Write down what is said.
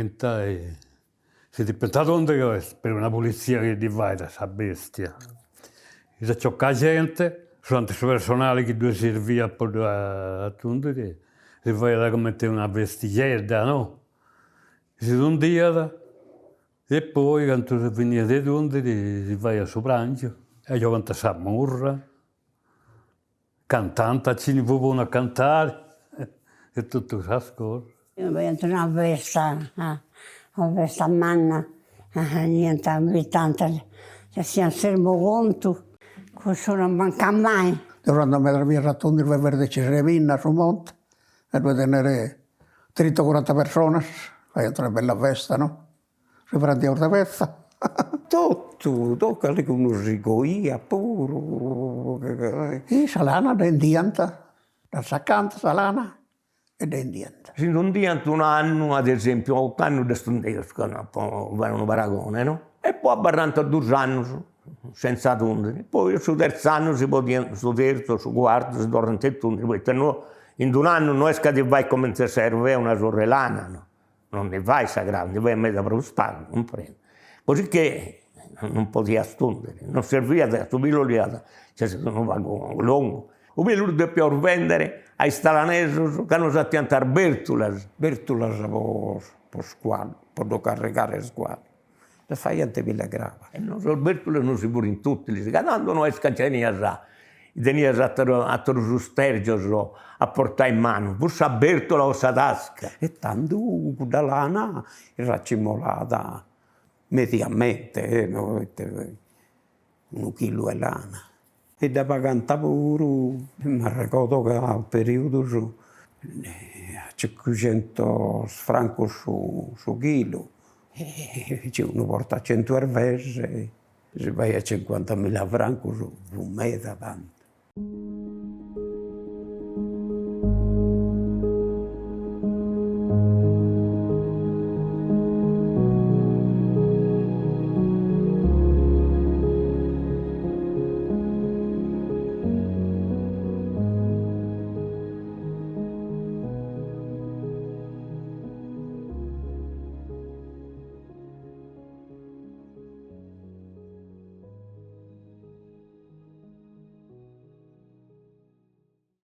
ammentai, si depint tundiri ca est puru una pulizia chi ddi fait a sa bestia. Si aciocat genti, su tanti su personali chi ddoi serbiat po dda tundiri, si faiat cumenti una festixedda, no? Si tundiat e poi candu si finiat de tundiri si faiat su prangiu e giogant a sa murra Cantant a chini fut bonu a cantare e totu cussas cosas. Faiant una festa, una festa manna, 'eniant invitant, fadiant s'ermocontu, cussu non mancat mai. Deu so andau medas bias a tundiri po verdecis de pinna a su monti e ddoi tenere trinta o coranta personas, faiant una bella festa no Si prandiaus de petza. Totu, totu, calicunu si coiat puru. E sa lana dda 'endiant, dda sacant sa lana e dda 'endiant. Si tundiant un'annu, ad esempiu, ocannu ddas tundeus, po fai unu paragone no, e poi abarrant dus annus senza tundiri, poi su terzu annu si podiant, su terzu o su cuartu si torrant a tundiri, poita no in d'un'annu no est ca ti fait cumenti s'erbega una surra 'e lana no Non ndi fait sa craba, ndi fait meda prus pagu, cumprendi. Cosicché non podiast tundiri, non serviat, su pilu 'oliat, nc'est unu pagu longu. U' pilu ddu depiaus bendiri a is talanesus ca nos 'atiant is bertulas. Bertulas po po su cuaddu, po ddu carrigare su cuaddu, ddas faiant de pilu 'e craba. E nosu is bertulas non si furint utilis, ca tandu no est ca tenias tenias ateru aterus stergios a portai in manu, fut sa bertula o sa tasca. E tandu cudda lana est racimolada mediamente, no ite unu chilu 'e lana. E dda pagant puru, m'arregodo ca a periudus a cincuxentus francus su su chilu, e chi unu portat centu ervex si faiat cincuantamilla francus, fut meda tandu.